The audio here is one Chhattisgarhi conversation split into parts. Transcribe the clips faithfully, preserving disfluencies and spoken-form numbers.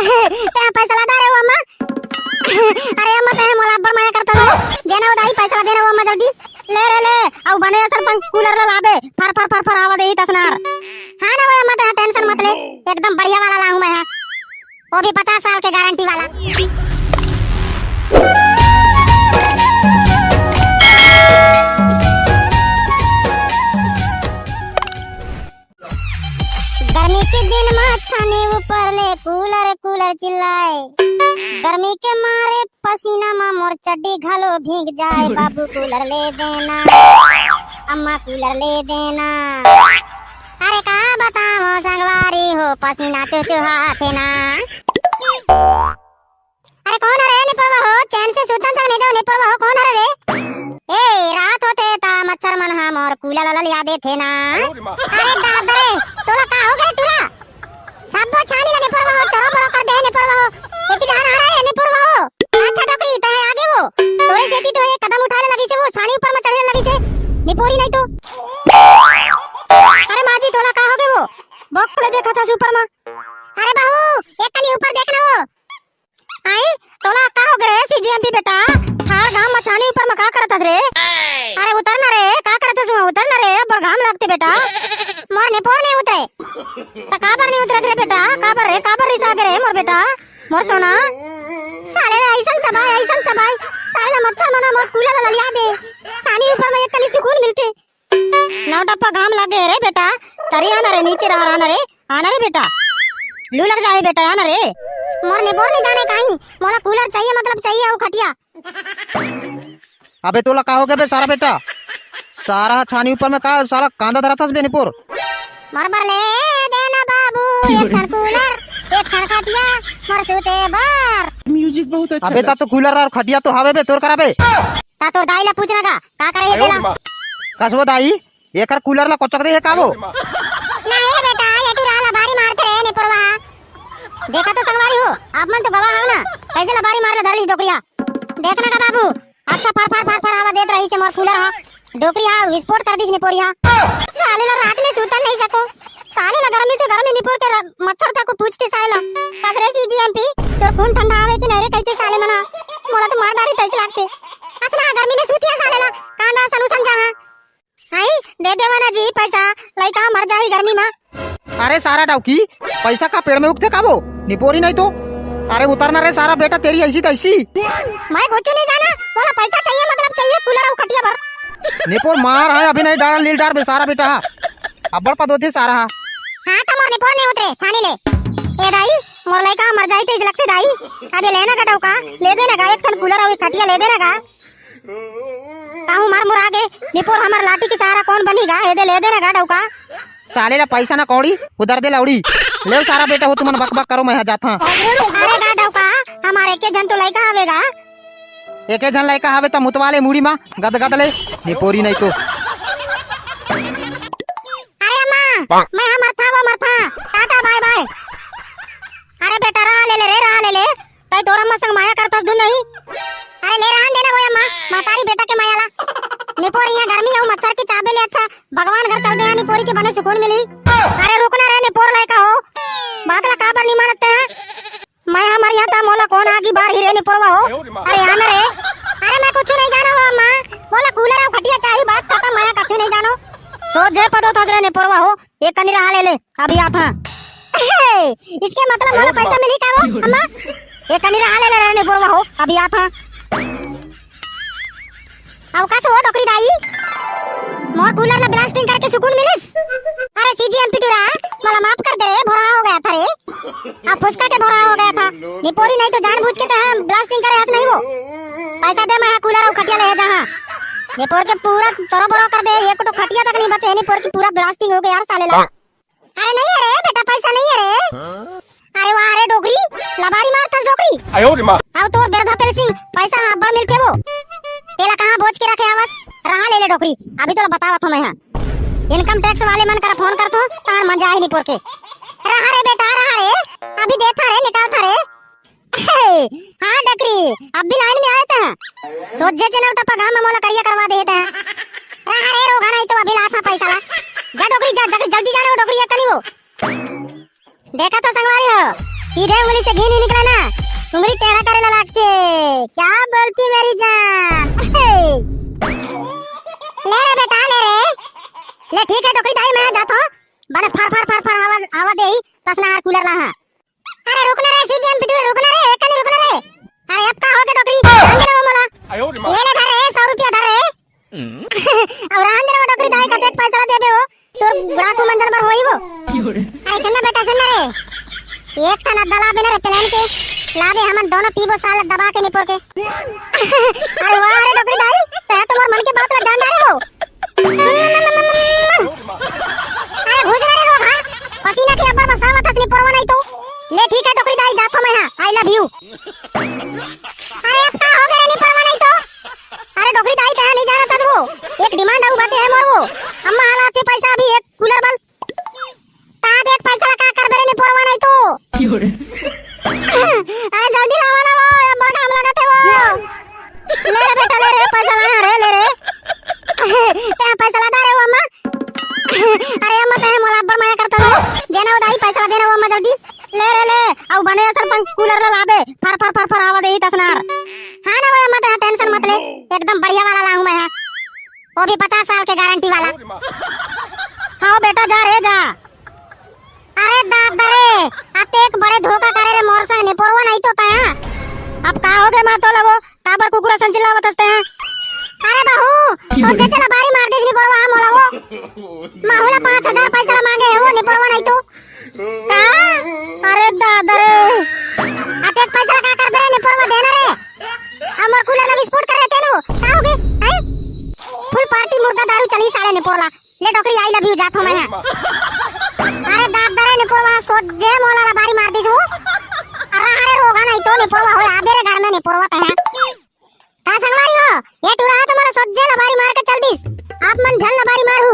ते पैसा ला दे रे वो अम्मा। अरे अम्मा, ते मोला अब्बड़ मया करथस। देना वो दाई, पैसा ला देना वो अम्मा जल्दी। ले रे ले, अउ बने असन पंख कूलर ला लाबे। फर फर फर फर आवा देही तसनार। हाँ ना वो अम्मा, ते टेंशन मत ले, एकदम बढ़िया वाला लाहूँ मैं हा। वो भी पचास साल के गारंटी वाला। गर्मी के दिन मा छानी ऊपर ले कूलर कूलर चिल्लाए। गर्मी के मारे पसीना मा मोर चड्डी घलो भीग जाए। बाबू कूलर ले देना, अम्मा कूलर ले देना। अरे का बतावं संगवारी हो, पसीना चुहचुहाथे ना। अरे कोन हरे निपोरवा हो, चैन से सुतन तक नइ देवय निपोरवा हो, कोन हरे रे? ए, रात होथे त मच्छर मन हा मोर कूलर ला ललिया देथे ना। अरे दादा रे, तोला का हो गे टूरा? सबो छानी ला निपोरवा हो चोरो बोरो कर दे हे निपोरवा हो। एती डहन आ रहा है निपोरवा हो। अच्छा डोकरी, तैं आगे वो। तोरे सेती तो एक कदम उठाए लगिस हे वो, छानी ऊपर में चढ़े लगिस हे। निपोरी नहीं तो। अरे माँ जी, तोला का हो गे वो? बक ले देखत हस ऊपर में। अरे बहू, एक कनी ऊपर देखना वो। आई, तोला का हो गे रे सीजीएमपी बेटा? ठाड़ घाम म छानी ऊपर म का करत हस रे? अरे उतर ना रे, का करत हस उहाँ? उतर ना रे, बड़ घाम लागथे बेटा। मोर निपोर नइ उतरे। त काबर नइ उतरत रे बेटा? काबर रे, काबर रिसा गे रे मोर बेटा? मोर सोना। साले ला अइसन चबाय, अइसन चबाय। साले ला मच्छर मन हा मोर कूलर ला ललिया दे। छानी ऊपर म एक कनी सुकून मिलथे। नौ टप्पा घाम लागे रे बेटा, तरी आना रे, नीचे रहा, आना रे, आना रे बेटा, लू लग जाए बेटा, आना रे। मोर निपोर नइ जाने काई, मोला कूलर चाहिए, मतलब चाहिए, अउ खटिया। अबे तोला का हो गे बे सारा बेटा, सारा छानी ऊपर में का सारा कांदा धरत हस बे निपोर। मोर बर ले देना बाबू, एक ठन कूलर, एक ठन खटिया, मोर सूते बर। म्यूजिक बहुत अच्छा अबे लगा। ता तो कूलर अउ खटिया तो हवे बे तोर करा बे। ता तोर दाई ला पूछना का, का करे हे तेला? कस वो दाई, एकर कूलर ला कोचक दे हे का वो? नहीं रे बेटा, ये टूरा लबारी मारथे रे निपोरवा। देखा तो संगवारी हो, आप मन तो गवाह हो ना, कैसे लबारी मार ले धरलिस डोकरी हा। देखना का बाबू, अच्छा फर फर फर फर हवा देत रहिस हे मोर कूलर हा। डोकरी हा विस्फोट कर दिस निपोरी हा। साले ला रात में सुतन नइ सकों। साले ला गर्मी तो गर्मी निपोर के र-, मच्छर तक पूछथे साले ला। कस रे सीजीएमपी, तोर खून ठंडा हवे कि नहीं रे कहिथे साले मन हा। मोला तो मार डारी तइसे लागथे। असन हा गर्मी में सुतिया साले ला, कांदा सनुसन जहाँ। आई, दे देवा ना जी पैसा, लइका मर जाही गर्मी मा। अरे सारा डौकी, पैसा का पेड़ में उगथे का वो? निपोरी नहीं तो। अरे उतर ना रे सारा बेटा, तेरी ऐसी तैसी। मैं कुछ नहीं जाना, मोला पैसा चाहिए, मतलब चाहिए कूलर अउ खटिया बर। निपोर मार है, अभी नहीं डारा लील डार बे सारा बेटा हा। अब्बड़ पद होथे सारा हा। हाँ त मोर निपोर नहीं उतरे, छानी ले। ए दाई, मोर लइका मर जाही तइसे लगथे दाई। अबे लेना का डौका, ले देना का एक ठन कूलर अउ एक खटिया ले देना का। ताहू मार मुरा गे, निपोर हमर लाठी के सहारा कौन बनही गा? एदे ले दे ना गा डौका। साले ला पैसा ना कौड़ी, उधर दे लौड़ी। ले सारा बेटा हो, तुमन बक बक करो, मैं हा जात हां। अरे गा डौका, हमारे एके झन तो लइका हवे गा। एके झन लइका हवे त मुतवा ले मुड़ी मा, गद गद ले, निपोरी नहीं तो। अरे अम्मा, मैं हा मरथा वो मरथा, टाटा बाय बाय। अरे बेटा रहा ले ले रे, रहा ले ले। तै तोर अम्मा संग मया करथस धुन नहीं? अरे ले रहन देना वो अम्मा, महतारी बेटा के मया ला। निपोर इहाँ गर्मी अउ मच्छर के चाबे ले अच्छा भगवान घर चल दे, निपोरी के बने सुकून मिली। अरे रुकना रे निपोर लइका हो, बात ला काबर नहीं मानत तैं? मैं हा मरिहा त मोला कौन आगी बारही रे निपोरवा हो। अरे आना रे। अरे मैं कुछ नहीं जाना वो अम्मा, मोला कूलर अउ खटिया चाही, बात खत्म, मैं हा कुछ नहीं जानो। सोच जे पदो थस रे निपोरवा हो, एक कनी रहा ले ले, अभी आत हां। इसके मतलब मोला पैसा मिली का वो, अम्मा? एक कनी रहा ले ले रे निपोरवा हो, अभी आत हां। अउ कस वो डोकरी दाई, मोर कूलर ला ब्लास्टिंग करके सुकून मिलिस। अरे सीजीएमपी टूरा, मोला माफ कर दे रे, भोरा हो गया था रे। अब फुसका के भोरा हो गया था। निपोरी नहीं तो जानबूझ के तो हम ब्लास्टिंग करे हस नहीं वो। पैसा दे, मैं हा कूलर अउ खटिया ले जा हां। निपोर के पूरा चोरो बोरो कर दे, एक तो खटिया तक नहीं बचे, निपोर की पूरा ब्लास्टिंग हो गया यार साले ला। अरे नहीं है रे बेटा, पैसा नहीं है रे। अरे वाह रे डोकरी, लबारी मारथस डोकरी। आयो रे माँ। अउ तोर बेरधा पेल सिंह, पैसा हा अब्बड़ मिलथे वो। तेला कहाँ बोझ के रखे हवस? रहा ले ले डोकरी, अभी तोला बतावत हों मैं हा। इनकम टैक्स वाले मन करा फोन करथों, तहां मजा आही निपोर के। रहा रे बेटा, रहा रे, अभी देथा रे, निकालथा रे। हाँ डकरी, अब भी लाइन में आए थे। सोच जे चेना टप्पा गांव में मोला करिया करवा दे थे। अरे रोगा नहीं तो अभी लात हां पैसा ला। जा डोकरी जा, डकरी जल्दी जा रे वो डोकरी, ये कनी वो। देखा तो संगवारी हो, सीधे उंगली से घी नहीं निकला ना, उंगली टेढ़ा करे ला लागथे। क्या बोलती मेरी जान? ले रे बेटा, ले रे। ले ठीक है डोकरी दाई, मैं जात हूँ। बने फर फर फर फर हवा, हवा दे ही, तसना हर कूलर ला। हाँ। अरे रुक ना रे, सीजीएम पिटू, रुक ना रे, एक नहीं रुक ना रे। अरे अब का हो गया डोकरी? ध्यान दे ना वो मोला। ये ले धर रे, सौ रुपया धर रे। और रहन दे ना वो डोकरी दाई, कतेक पैसा दे दे वो। तोर बुढ़ापू मंजन बर होई वो। अरे सुन ना बेटा, सुन ना रे। एक ठन अद्दा लाबे ना रे प्लान के, लाबे हमन दोनों पीबो साल दबा के निपोर के। अरे वाह रे डोकरी दाई, तै तो मोर मन के बात ला जान डारे वो। अरे भुज ना रे रोग, हाँ? पसीना के अब्बड़ बसावत हस निपोरवा नहीं तो। ले ठीक है डोकरी दाई, जाथो मैं, हाँ, I love you। अरे अब का हो गया रे निपोरवा नहीं तो? अरे डोकरी दाई कहाँ नहीं जाना था वो? एक डिमांड आऊ बातें है मोर वो। अम्मा हालात के पैसा अभी एक कूलर बल। ता देख पैसा ला का करबे रे निपोरवा नहीं तो। अरे जल्दी लावा ना वो, ये बड़ घाम लागत है वो। ले रे बेटा, ले रे, पैसा ला रे, ले रे। ते पैसा ला दे रे वो अम्मा। अरे अम्मा, ते मोला अब्बड़ मया करता वो। देना वो दाई, पैसा ला देना वो अम्मा जल्दी। ले रे ले, अउ बने असर पंख कूलर ला लाबे, फर फर फर फर आवा देही तसनार। हाँ ना वो अम्मा, ते टेंशन मत ले, एकदम बढ़िया वाला लाऊं मैं, हाँ। वो भी पचास साल के गारंटी वाला। हाँ बेटा, जा रे जा। अरे दादा रे, अतेक बड़े धोखा करे रे मोर संग निपोरवा नहीं तो तैं। अब का हो गए माँ तोला वो, काबर कुकुरा सन चिल्लावत हस तैं? अरे बहू, सोचे चला बारी मार दीस निपोरवा मोला वो। माहूला पाँच हजार पैसा ला मांगे है वो निपोरवा नहीं तो। का? अरे दादा रे। अतेक पैसा का करबे रे निपोरवा देना रे। अब मोर कूलर ला विस्फोट कर रहे तेनू। का हो गए? हैं? फुल पार्टी मुर्गा दारू चली साले निपोरला। ले डोकरी, I love you, जाथो मैं, हाँ। अरे दादा रे निपोरवा, सोझे मोला ला बारी मार दीस वो। अरे, अरे, रोगा नहीं तो निपोरवा हो, आबे रे घर में निपोरवा तैं। का संगवारी हो, ये टूरा तो मोला सोझे ला बारी मार के चल दीस। आप मन झन ला बारी मारहू।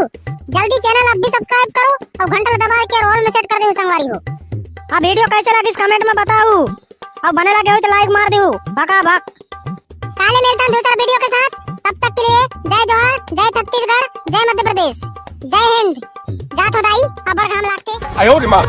जल्दी चैनल अब भी सब्सक्राइब करो और घंटा ला दबा के all में सेट कर देहू संगवारी हो। अब वीडियो कैसे लगिस कमेंट में बताओ। अब बने लगे हो तो लाइक मार देहू। भका भक। काले मिलता हूँ दूसरा वीडियो के साथ, तब तक के लिए जय जोहार, जय छत्तीसगढ़, जय मध्य प्रदेश, जय हिंद। जात हो दाई, अब्बड़ घाम लागथे। आयो रे माँ।